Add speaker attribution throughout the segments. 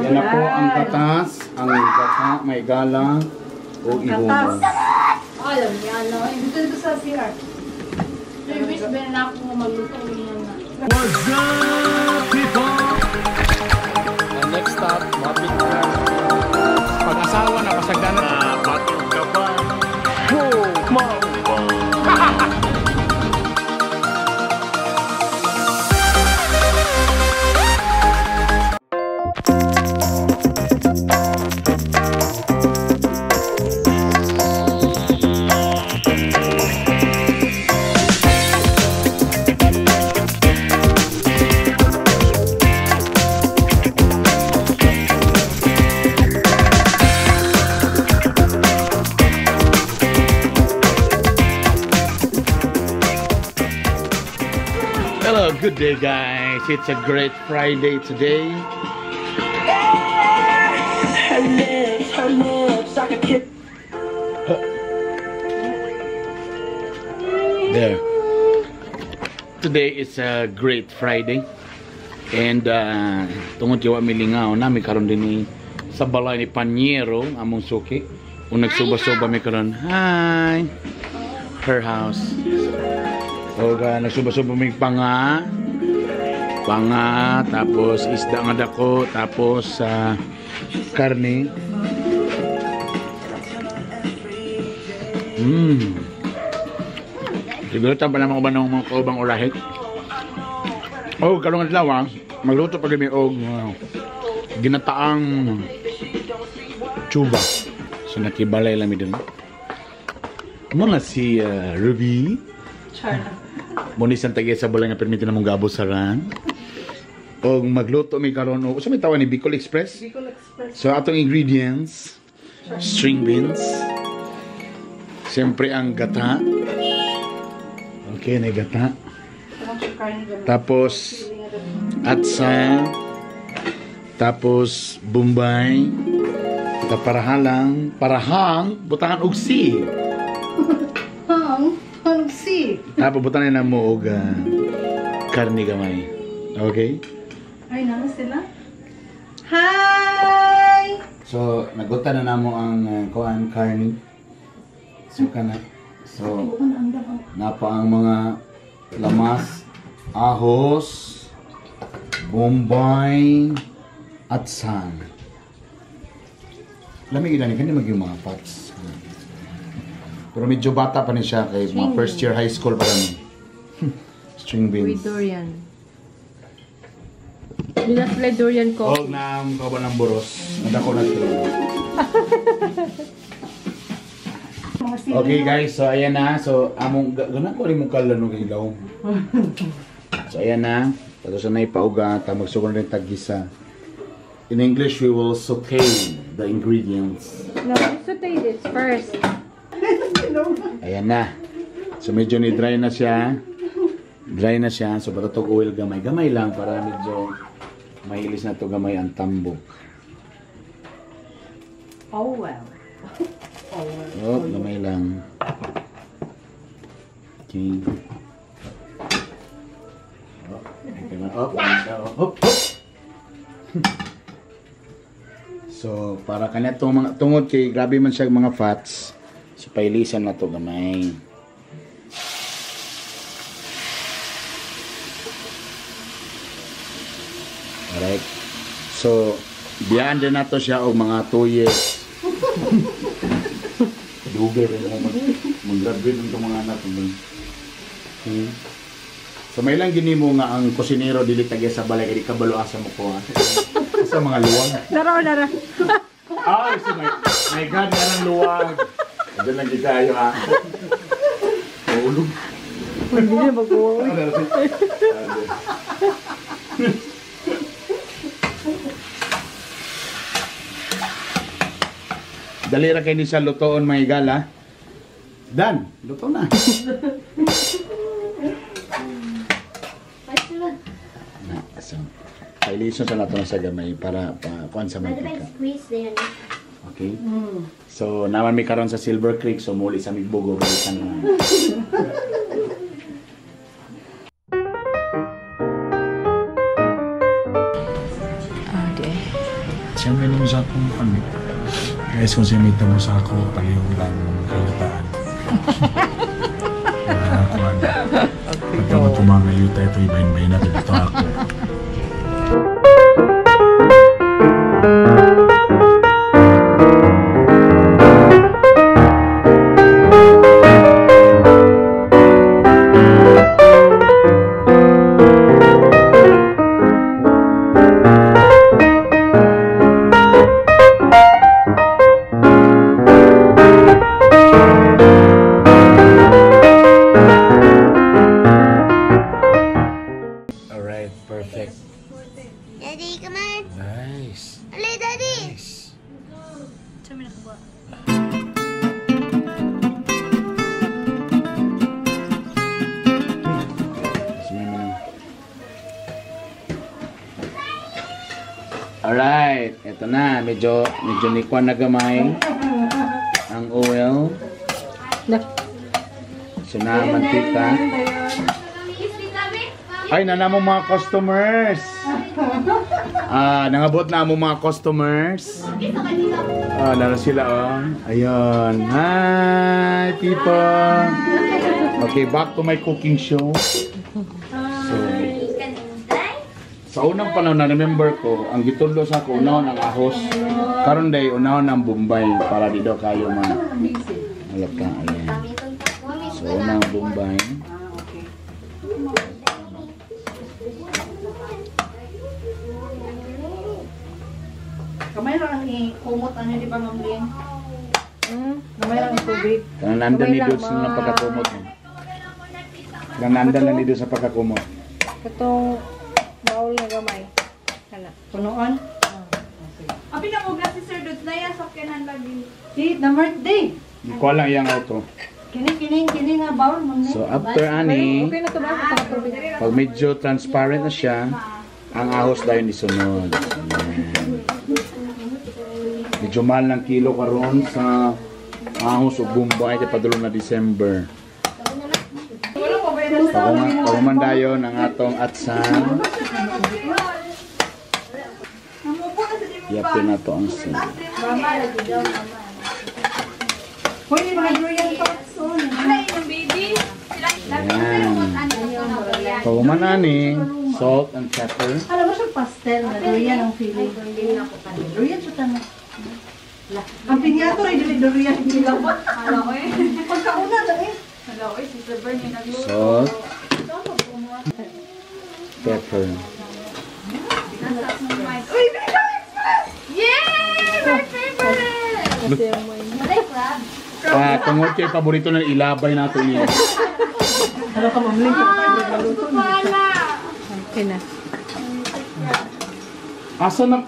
Speaker 1: Yan na po ang katas, ang gata, may gala, o ihuma.
Speaker 2: Alam niya, no? Dito dito sa CR.
Speaker 3: I wish ba na ako magluto niya na.
Speaker 4: What's up, people?
Speaker 1: And next stop, mapit na. Pag-asawa na, pasagdanan.
Speaker 4: Batog ka ba? Oh,
Speaker 1: Hello, good day guys. It's a great Friday today.
Speaker 5: Her lips, I could kiss.
Speaker 1: There. Today is a great Friday. And tungod kay wa mi lingaw na mi karon din ni sa balay ni Panyero among suki. Ug nagsuba-suba mi karon. Hi. Her house. O nagsuba-suba mi panga. Panga, tapos isda nga dako, tapos karne. Siguro pa naman uban ng mga kaubang orahit. Oh, karong adlaw magluto pa kami og ginataang tsuba. So nakibalay lang mi dun. Mo na si Ruby.
Speaker 2: Char.
Speaker 1: Mo ni siyang tagiya sa balay nga permiti na mong gabo saran. Og magluto mi karon og usa may tawag ni Bicol Express.
Speaker 2: Bicol Express.
Speaker 1: So atong ingredients, string beans. Siyempre ang gata. Okay, na gata. Tapos atsa, tapos Bombay, taparahalang, parahang butangan og si.
Speaker 2: Hang, hang si.
Speaker 1: Tapos butangan na mo og karne gamay. Okay?
Speaker 2: Ay, nana sila. Hi!
Speaker 1: So, nagutan na namo ang kuan karne. So kana. So, napa ang mga lamas, ahos, Bombay, at san. Lamig ilan kani maging mga pots. Pero medyo bata pa ni siya kay mga first year high school pa lang. String beans.
Speaker 3: With durian. Do not play durian coffee.
Speaker 1: Og nang kaban ng boros. Nadako na sila. Okay guys, so ayan na. So among gana ko rin mong kalano kay lawom. So ayan na. Tapos na ipauga, ta magsugod rin tag-gisa. In English, we will saute the ingredients.
Speaker 3: No, we saute this first.
Speaker 1: Ayan na. So medyo ni dry na siya. Dry na siya. So batatog oil gamay. Gamay lang para medyo mahilis na to gamay ang tambok.
Speaker 2: Oh well. Oh well.
Speaker 1: Oh, gamay lang. Okay. Oh, okay man. Oh, oh, hop, hop. So, para kanya itong mga tungod kay grabe man siya mga fats. So, pailisan na to gamay. Alright. So, biyaan din nato siya og mga 2 years. Dugay rin mo mag-graduate ng mga anak. Okay. So, may lang gini mo nga ang kusinero dili tagya sa balay kay di kabalo asa mo ko. Sa mga luwag.
Speaker 3: Laro, laro.
Speaker 1: Ay, so my God, narang luwag. Diyan lang gikayo ha. Maulog.
Speaker 3: Hindi na mag-uwi.
Speaker 1: Dali ra kay ni sa lutoon mga higala. Dan, luto na. Na, so, pailison sa nato sa gamay para kuan sa mantika. Okay? So, naman mi karon sa Silver Creek, so muli sa Migbugo balikan na.
Speaker 3: Ah, di.
Speaker 6: Siya may nung sa akong ano. Guys, kung siya may tamo sa ako, palihog lang kayutaan. Pagka mga yuta ito, ibahin-bahin natin ito ako.
Speaker 1: Alright, perfect.
Speaker 7: Daddy, come on.
Speaker 1: Nice.
Speaker 7: Hello, Daddy.
Speaker 1: Nice. Alright, eto na. Medyo nikwan na gamay ang oil. So na mantika. Ay, nana mo mga customers. Nangabot na mo mga customers. Lalo sila, oh. Ayun. Hi, people. Okay, back to my cooking show. So, sa unang panahon na remember ko, ang gitudlo sa ako, unahon ang ahos. Karon day, unahon ang Bombay para di daw kayo ma. Malap ka, ayan. So, unang Bombay.
Speaker 2: Kamay lang ang ikumot ano, di ba, Ma'am Ling? Kamay lang ang tubig.
Speaker 1: Kanandan ni Dudes ng pagkakumot. Kanandan lang ni Dudes sa pagkakumot.
Speaker 3: Katong bowl na gamay. Hala.
Speaker 2: Punuan.
Speaker 3: Abi na mo si Sir Dudes na ya sakyanan lagi.
Speaker 2: Si, the birthday.
Speaker 1: Ko lang iyang auto.
Speaker 2: Kini nga bowl, Ma'am Ling.
Speaker 1: So after ani,
Speaker 3: Okay na to ba?
Speaker 1: pag medyo transparent na siya, ang ahos dayon isunod. Ayan. Medyo mahal ng kilo karon sa ahos ug Bombay kay padulong na December. Pag-uman dayon ang atong atsan. Yapin na to ang sin.
Speaker 2: Hoy, mga durian tots.
Speaker 1: Ayan. Pag-uman ani, salt and pepper.
Speaker 2: Alam mo siyang pastel na durian ang feeling. Durian siya tanong. Ang pinyato rin dili durian sila. Pagkauna lang eh.
Speaker 1: Salt, pepper.
Speaker 3: Yay! My favorite!
Speaker 1: Tungod kay paborito ng ilabay nato niya.
Speaker 2: Ano ka, Ma'am Ling?
Speaker 3: Okay na.
Speaker 1: Asa na?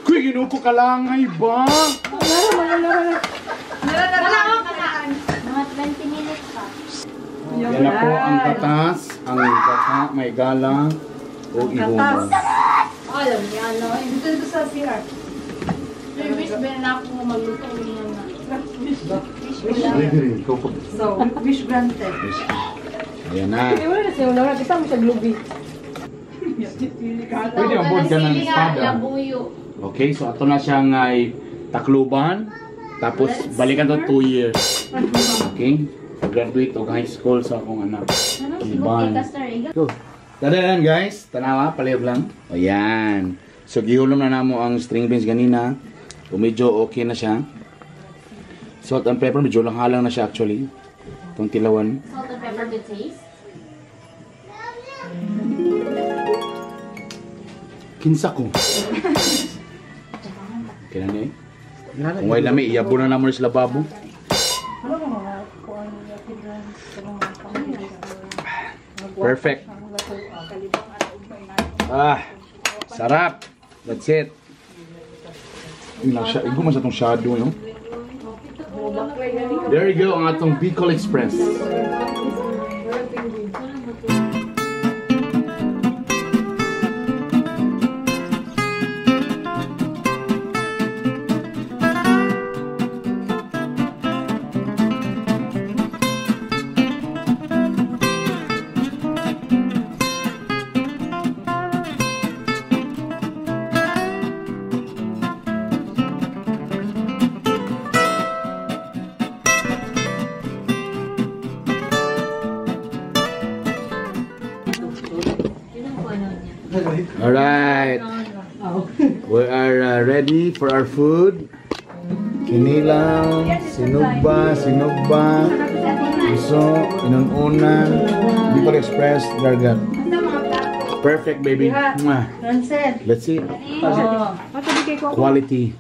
Speaker 1: Kuy, ginuko ka lang ay ba?
Speaker 7: Mga 20 minutes pa.
Speaker 1: Yan na po ang katas. Ang kata, may gala o ihubas.
Speaker 2: Alam niya, ano? Dito sa CR.
Speaker 3: Wish ba na ako magluto niya na.
Speaker 2: So, wish granted.
Speaker 1: Ayan na.
Speaker 3: Wala na siya, wala kita mo siya glubi.
Speaker 1: Pwede mabod ka ng espada. Okay, so ato na siyang ay takluban. Tapos balikan to 2 years. Okay? Pag-graduate og high school sa akong anak. Iban. Go. Tara guys, tanawa, palihog lang. Ayan. So gihulom na namo ang string beans ganina. So, medyo okay na siya. Salt and pepper, medyo lang halang na siya actually. Itong tilawan.
Speaker 3: Salt and pepper to taste.
Speaker 1: Kinsa ko. Okay na niya eh. Kung way lami, iyabo na naman sa lababo. Perfect. Ah, sarap. That's it. Igo man sa itong shadow, no? There you go, ang atong Bicol Express. We are ready for our food. Kinilaw, sinugba, sinugba, iso, inununan, Bicol Express, Dargat. Perfect, baby. Mwah.
Speaker 2: Rancel.
Speaker 1: Let's see.
Speaker 2: Oh.
Speaker 1: Quality.